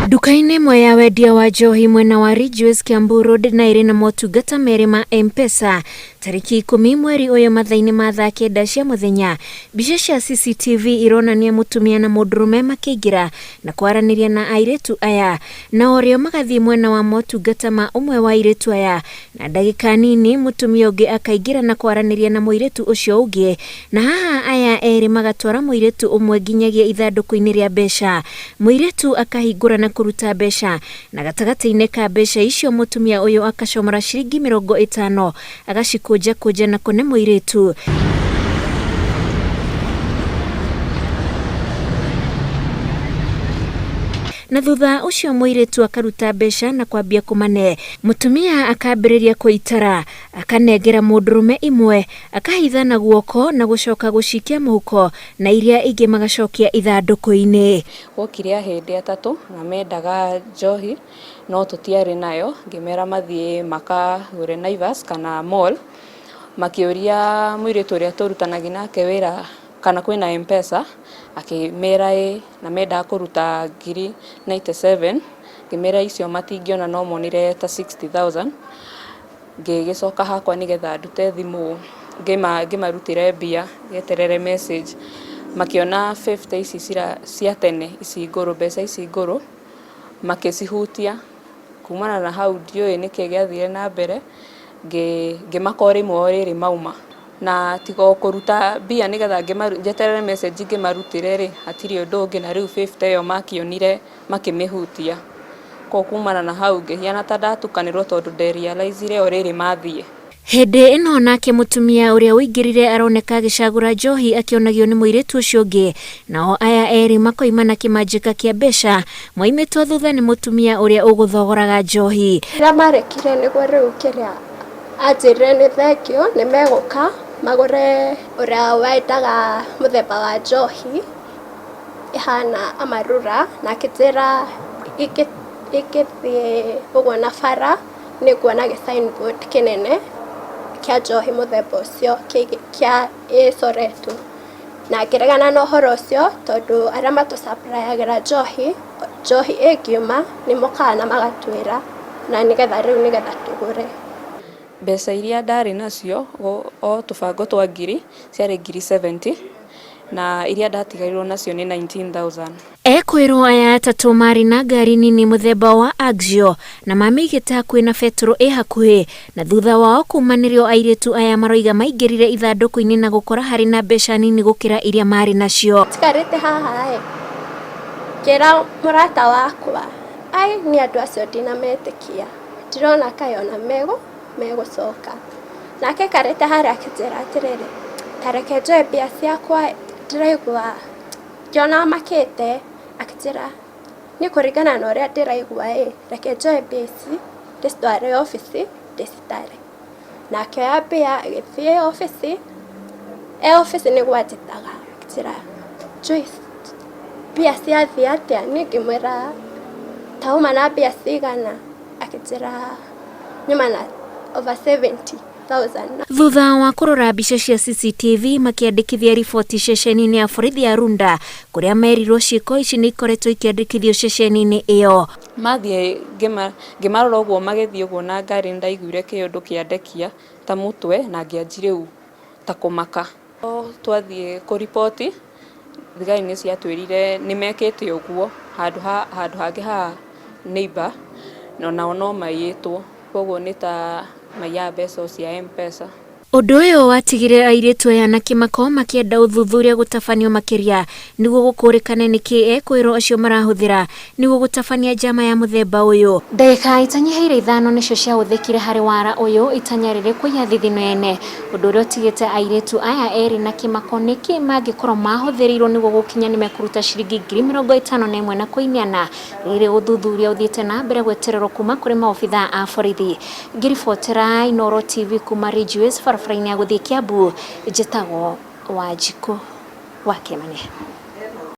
Nduka-inĩ ĩmwe ya wendia wa njohi mwena wa Ridgeways Kiambu Road na ĩrĩ na motungata merĩ ma M-Pesa tarĩki 10 mweri ũyũ mathaa-inĩ ma thaa 9 cia mũthenya. Mbica cia CCTV ironania mũtumia na mũndũrũme makĩingĩra na kwaranĩria na airĩtu aya na orĩo magathiĩ mwena wa motungata ma ũmwe wa airĩtu aya na ndagĩka nini mũtumia ũngĩ akaingĩra na kwaranĩria na mũirĩtu ũcio ũngĩ na haha aya erĩ magatwara mũirĩtu ũmwe nginyagia ithandũkũ-inĩ rĩa mbeca. Mũirĩtu akahingũra na kũruta mbeca na gatagatĩ-inĩ ka mbeca icio mũtumia ũyũ akacomora ciringi 50 agacikũnjakũnja na kũne mũirĩtu. Na thutha ũcio mũirĩtu akaruta mbeca na kwambia kũmane. Mũtumia akambĩrĩria kũitara, akanengera mũndũrũme imwe, akahitha na guoko na gũcoka gũcikia mũhuko na iria ingĩ magacokia ithandũkũ-inĩ. Gwokire ahĩndĩ atatũ na mendaga njohi no tũtiarĩ nayo, ngĩmera mathiĩ makagũre Naivas kana mall, makĩũria mũirĩtu ũrĩa tũrutanagia nake wĩra kana kwĩna M-Pesa, akĩmera ĩĩ na mendaga kũruta ngiri 97, ngĩmera icio matingĩona no monire ta 60,000, ngĩgĩcoka hakwa nĩgetha ndute thimũ ngĩmarutĩre mbia ngeterere message, makĩona 50 ici cia tene ici ngũrũ, mbeca ici ngũrũ, makĩcihutia, kumana na hau ndiũĩ nĩkĩ gĩathire na mbere, ngĩmaka o rĩmwe o rĩrĩ mauma. Na tiga o kũruta mbia nĩgetha njeterere message ngĩmarutĩre rĩ, hatirĩ ũndũ ũngĩ na rĩu 50 ĩyo makĩonire makĩmĩhutia. Koguo kumana na hau ngĩhiana ta ndatukanĩrwo tondũ nderealizire o rĩrĩ mathiĩ. Hĩndĩ ĩno nake mũtumia ũrĩa ũingĩrire aroneka agĩcagũra njohi akĩonagio nĩ mũirĩtu ũcio ũngĩ, nao aya erĩ makoima na kĩmanjĩka kĩa mbeca moimĩtwo thutha nĩ mũtumia ũrĩa ũgũthogoraga njohi. Rĩrĩa marekire nĩguo rĩu kĩrĩa anjĩrire nĩ thengio nĩ megũka magũre ũrĩa wendaga mũthemba wa njohi ĩhana amarura, na akĩnjĩra ingĩthiĩ ũguo na bara nĩ nguona gĩ signboard kĩnene kĩa njohi mũthemba ũcio kĩa ĩcoretwo. Na ngĩregana na ũhoro ũcio tondũ arĩa matũ-supply-agĩra njohi, njohi ĩngiuma nĩ mokaga na magatwĩra na nĩgetha rĩu nĩgetha tũgũre. Mbeca iria ndarĩ nacio o tũbango twa ngiri ciarĩ ngiri 70 na iria ndatigairwo nacio nĩ 19,000. Ekwĩrwo aya atatũ marĩ na ngari nini mũthemba wa Axio na mamĩigĩte hakuhĩ na betũrũ ĩ hakuhĩ, na thutha wao kuma nĩrĩo airĩtu aya maroiga maingĩrire ithandũkũ-inĩ na gũkora harĩ na mbeca nini gũkĩra iria marĩ nacio. Njikarĩte haha ĩ, ngĩra mũrata wakwa, ai niĩ andũ acio ndinametĩkia, ndirona kaĩ ona megũcoka. Nake aikarĩte harĩa akĩnjĩra atĩrĩrĩ, ta reke njoe mbia ciakwa ndĩraigua ngĩona makĩte, akĩnjĩra niĩ kũringana na ũrĩa ndĩraigua ĩ, reke njoe mbia ici ndĩcitware obici ndĩcitare. Na akĩoya mbia agĩthiĩ obici, e obici nĩguo anjĩtaga akĩnjĩra Joyce mbia ciathiĩ atĩa? Niĩ ngĩmwĩra ta uma na mbia cigana? Akĩnjĩra nyuma na over 70,000. Thutha wa kũrora mbica cia CCTV makĩandĩkithia riboti ceceni-inĩ ya borithi ya Runda kũrĩa merirwo ciĩko ici nĩ ikoretwo ikĩandĩkithio ceceni-inĩ ĩyo. Mathiĩ ngĩmarora ũguo magĩthiĩ ũguo na ngari nĩndaiguire kĩũndũ kĩandekia ta mũtwe na ngĩanji rĩu ta kũmaka. Twathiĩ kũriboti thigari nĩ ciatwĩrire nĩ mekĩte ũguo handũ hangĩ ha neighbor onao no maiyĩtwo, koguo nĩ ta maiyaga mbeca cia M-Pesa. Ũndũ ũyũ watigire airĩtu aya na kĩmako makĩenda ũthuthuria gũtabanio makĩria nĩguo gũkũrĩkane nĩkĩ ekwĩrwo acio marahũthĩra nĩguo gũtabania njama ya mũthemba ũyũ. Ndagĩka itanyihĩire 5 nĩcio ciahũthĩkire harĩ wara ũyũ itanya rĩrĩ kũiya thithino ene, ũndũ ũrĩa ũtigĩte airĩtu aya erĩ na kĩmako nĩkĩ mangĩkorwo mahũthĩrĩirwo nĩguo gũkinya nĩmekũruta ciringi ngiri 51 na kũiniana. Rĩrĩ ũthuthuria ũthiĩte na mbere gwetererwo kuma kũrĩ maobithaa a borithi. Ngĩribotera Inooro TV kuma Ridgeways barabara-inĩ ya gũthiĩ Kiambu, njĩtagwo Wanjikũ wa Kĩmani.